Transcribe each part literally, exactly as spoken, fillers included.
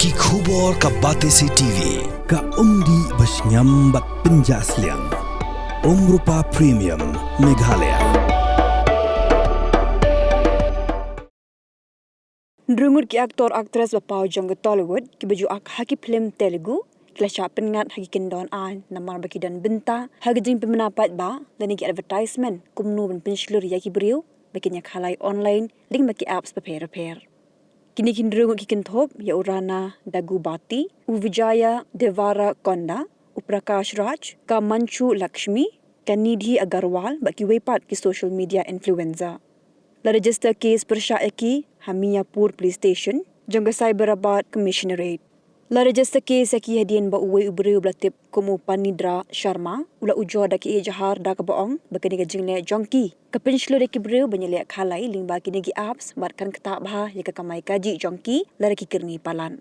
Ki khubor ka Batesi T V, ka umdih ba shngiam bad pynjah sliang. Umrupa Premium, Meghalaya. Hynriew ngut ki actor actress ba paw jong ka Tollywood kiba ju ak ha ki phlim Telugu ki la shah pynngat ha ki kyndon aiñ namar ba ki don bynta ha ka jingpynbna paidbah lane ki advertisement kumno ban pynshlur ïa ki briew ba kin ïakhalai online lyngba ki apps bapher bapher. Kine ki hynriew ngut ki kynthup ïa u Rana Daggubati, u Vijaya Devarakonda, u Prakash Raj, ka Manchu Lakshmi, ka Nidhi Agarwal bad kiwei pat ki social media influencer. La register case pyrshah ïa ki ha Miyapur Police Station jong ka Cyberabad Commissionerate. La register case ïa ki hadien ba uwei u briew ba la tip kum u Panidra Sharma u la ujor da ka ejahar da kaba ong ba kane ka jingleh jong ki ka pynshlur ïa ki briew ban ïaleh khalai lyngba kine ki apps bad kan ktah bha ïa ka kamai kajih jong ki lada ki kyrni palat.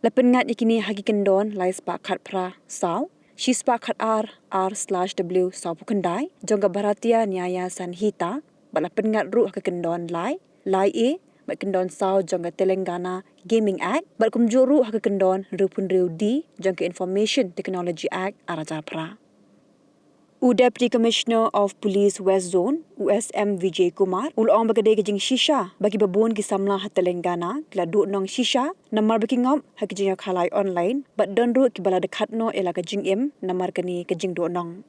La pynngat ïa kine ha ki kyndon lai spah khatphra saw, shi spah khatar, ar slash W sawphew khyndai jong ka Bharatiya Nyaya Sanhita, bad la pynngat ruh ha ka kyndon lai, lai A, bad kyndon saw jong ka Telangana Gaming Act, bad kumjuh ruh ha ka kyndon hynriewphew hynriew D jong ka Information Technology Act ar hajar phra. U Deputy Commissioner of Police West Zone, u S M Vijay Kumar, u la ong ba ka dei ka jingshisha ba kiba bun ki samla ha Telangana ki la duh nong shisha namar ba ki ngop ha ki jingïakhalai online bad don ruh kiba la dkhat noh ïa la ka jingim namar kane ka jingduh nong.